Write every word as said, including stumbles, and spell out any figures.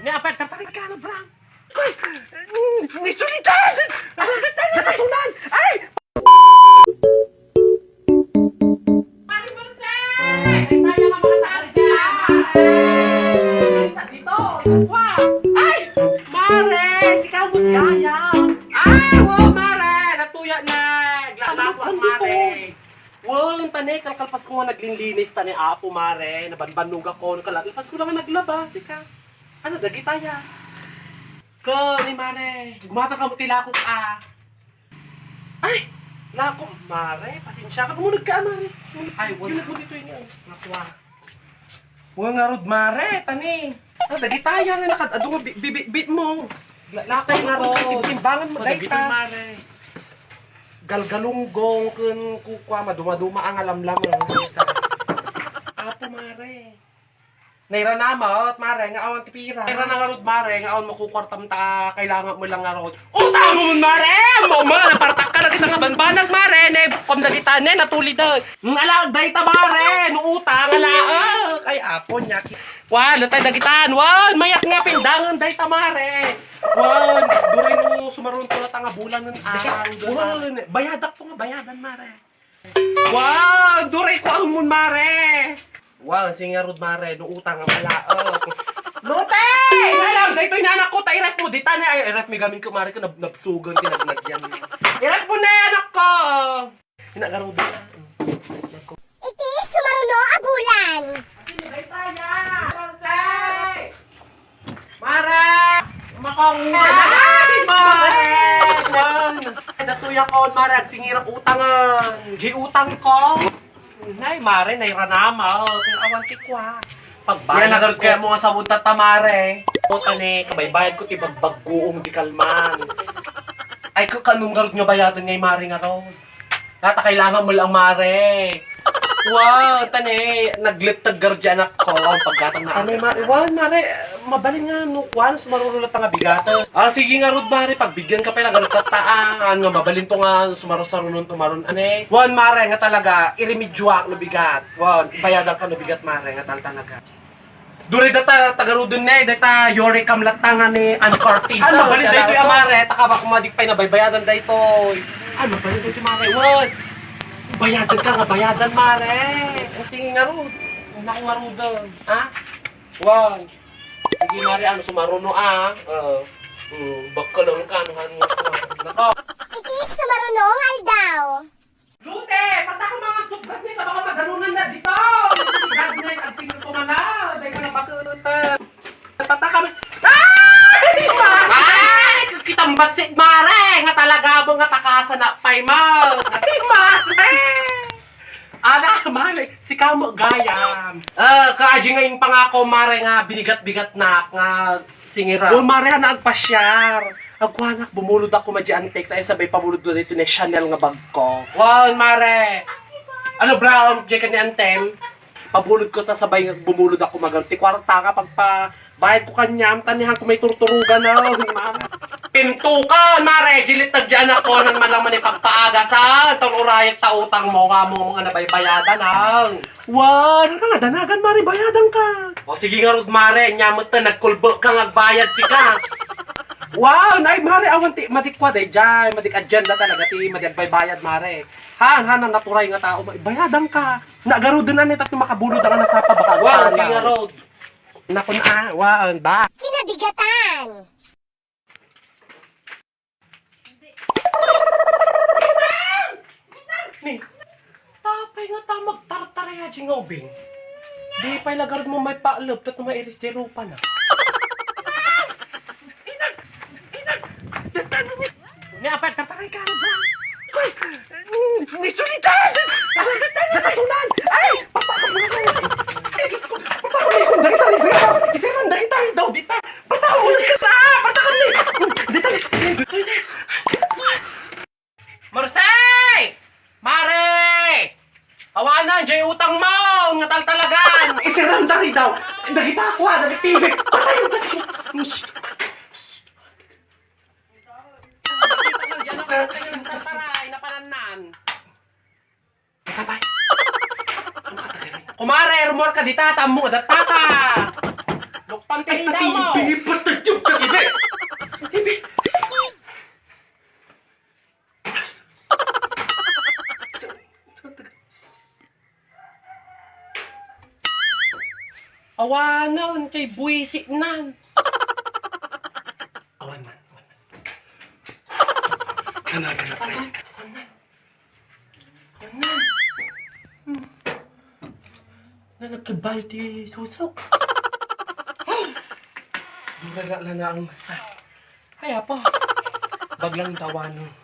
Ni apay, tartarin ka na, bro. Ay! Mm, ni Sulitan! Ay! Natasunan! Ay! Mare Merced! Ay, tayo nga mga taas ka! Sa dito! Wow! Ay! Mare! Si Kamot Gaya! Ah! Wow, Mare! Natuya na! Glalakwak, Mare! Wen, tani, kalkalpas ko nga naglinlinis, tani, Apo, Mare, nabanbannog ako, kalkalpas ko lang nga naglaba, sika. Ano, dagitaya? Ko, ni Mare, gumata ka mo ti lakok, ah. Ay, lakok, Mare, pasensia ka, bumulog ka, Mare. Ay, wala. Yun, nagbuti to yun, yan. Nakuha. Wa ngarud, Mare, tani. Ah, dagitaya nga nakad-, adu nga bi-, bibitbit mo. Lastas ngarud. Timbangan mo, dagita, Mare. Galgalunggong ken kukua, maduma-duma ang alamlam, eh. Apo, Mare. Nairanamot, Mare, nga awan ti pira. Nairana ngarud, Mare, nga awan makukuartam ta kailangan mo lang ngarud. Utang mo, Mare! Mo, mo, napartak ka na kita nga banbanag, Mare. Ne, kom dagita, ne, natulid, eh. Ang alag, dayta, Mare! No utang, alaag! Ay, apo niya. Wan, natay dagitan. Wan, mayat nga pindangan, dayta, Mare. Wan, duray no sumaron to na tanga bulan ng araw. Wan, bayadak to nga bayadan, Mare. Wan, duray ko ang mun, Mare. Wan, singarud, Mare, no utang nga malaag. Lote! Alam, daytoy na anak ko, ta iref mo, dita na, ay, iref mi gamin ko, Mare, ko nab-, nabsugan, tinagnagyan. Iref mo na, anak ko! Ina, garuda. Iti sumaruno a bulan. Mare! Makong Mare! Mare! Datuya ko, Mare, agsingirak utangan. Di utang ko. Nay, Mare, nairanama. Awan ti kwa. Pagbayad ko. Yan, nagarod kaya mo nga sabon tata, Mare. Puta ne, kabaybayad ko ti bagbagguom ti kalman. Ay, ko kanong garod nga bayadan ngay, Mare, nga ron. Tata, kailangan mo lang, Mare. Wow, tane, naglettag garud ti anak ko. Ang paggatang na. Tane, Mare, wow, Mare, mabalin nga, no, kuwan, sumarurulat nga bigat. Ah, sige nga rud, Mare, pagbigyan ka pala, garud tataan, nga mabalin to nga, sumarusarunon to, maron, ane. Wan, Mare, nga talaga, iremedyoak no bigat. Wan, ibayadan ka no bigat, Mare, nga tal talaga. Duray data, tagarudon ne, data, Yori Kamlatanga ni Ann Curtis. Ano, bali daytoy, Mare, takabak mo, di pay nabaybayadan daytoy. Ano, bali daytoy, Mare, wan. Bayadan ka nga, bayadan, Mare. Ang sige nga rud. Naku nga rud, ha? Wan. Sige, Mare, ano, sumaruno, ah. Uh, mm, bakkalon ka, ano, ano, ano. Nako. Iti sumarunong aldaw. Lute, pataka mga toothbrush ni, baka maganunan na dito. Dad na, agsinto ko man na. Dahil ka na bakit. Pataka, ay! Ay! Kitang basit, Mare! Nga talaga mo nga takasa na pay, ma! Ay, Mare! Ana, Mare, si kamo gayam. Ah, kaaji nga impangako, Mare, nga binigat-bigat na nga singira. Oh, Mare, ana agpasyar. Agkuanak, bumulod ako madi antik, tayo sabay pabulod ko dito ni Chanel nga bag ko. Wow, Mare. Ano, brown, Jay, kani antem? Pabulod ko sa sabay nga bumulod ako magan. Ti kwarta nga pagpa-, bayad ko kanyam, tanihan ko may turturugan na, Mare. Pintukan, Mare, jilit na dyan ako, nan man lang man ipagpaagasan, ton urayat ta utang mo, nga mo mga nabaybayadan, ang. Wan, ka nga danagan, Mare, bayadan ka. O, sige nga rud, Mare, nyamot na, nagkulbo ka, nga agbayad, sika. Wan, ay, Mare, awan ti, madikwa, day, jay, madik adyan da talaga, ti, madi agbaybayad, Mare. Han, han, ang naturay nga tao, ma-, bayadan ka. Nagaruden, anay, tatno makabulod, ang nasapa, baka. Wan, sige nga rud. Nakun, ah, wan, ba? Kinabigatan. Ni, tapay nga ta magtartaray aji nga ubing. Di pay lagarod mo may paalab, tat mairis di rupa na. Inag! Inag! Datang ni! Ni, apay, tartaray ka, ano ba? Koy! Ni Sulitan! Natasunan! Ay! Papa! Ay, Diyos ko! Papa! Ay, kung dagita ni Brito! Isiran dagita ni daw dita! Bata ka muna ka na! Bata ka ni! Dita ni! Marsay! Mare! Awanan, jay utang mo! Nga taltalagan! Isiran da rin daw! Dagita ako, ah! Dagiti T V! Patay! Patay! Napanan nan. Kumare, rumor ka dita, tammo, adatta ka. Lukpan ti Ay, indaw mo! Pati, pati, pati, pati, pati. Awanan, kay buwisit nan. Awan man, awan man. Kana, kana, awan man. Awan man. Awan man. Hmm. Na nagkibay ti susok. Mura na lang ang sa. Ay, apa. Baglang tawanan.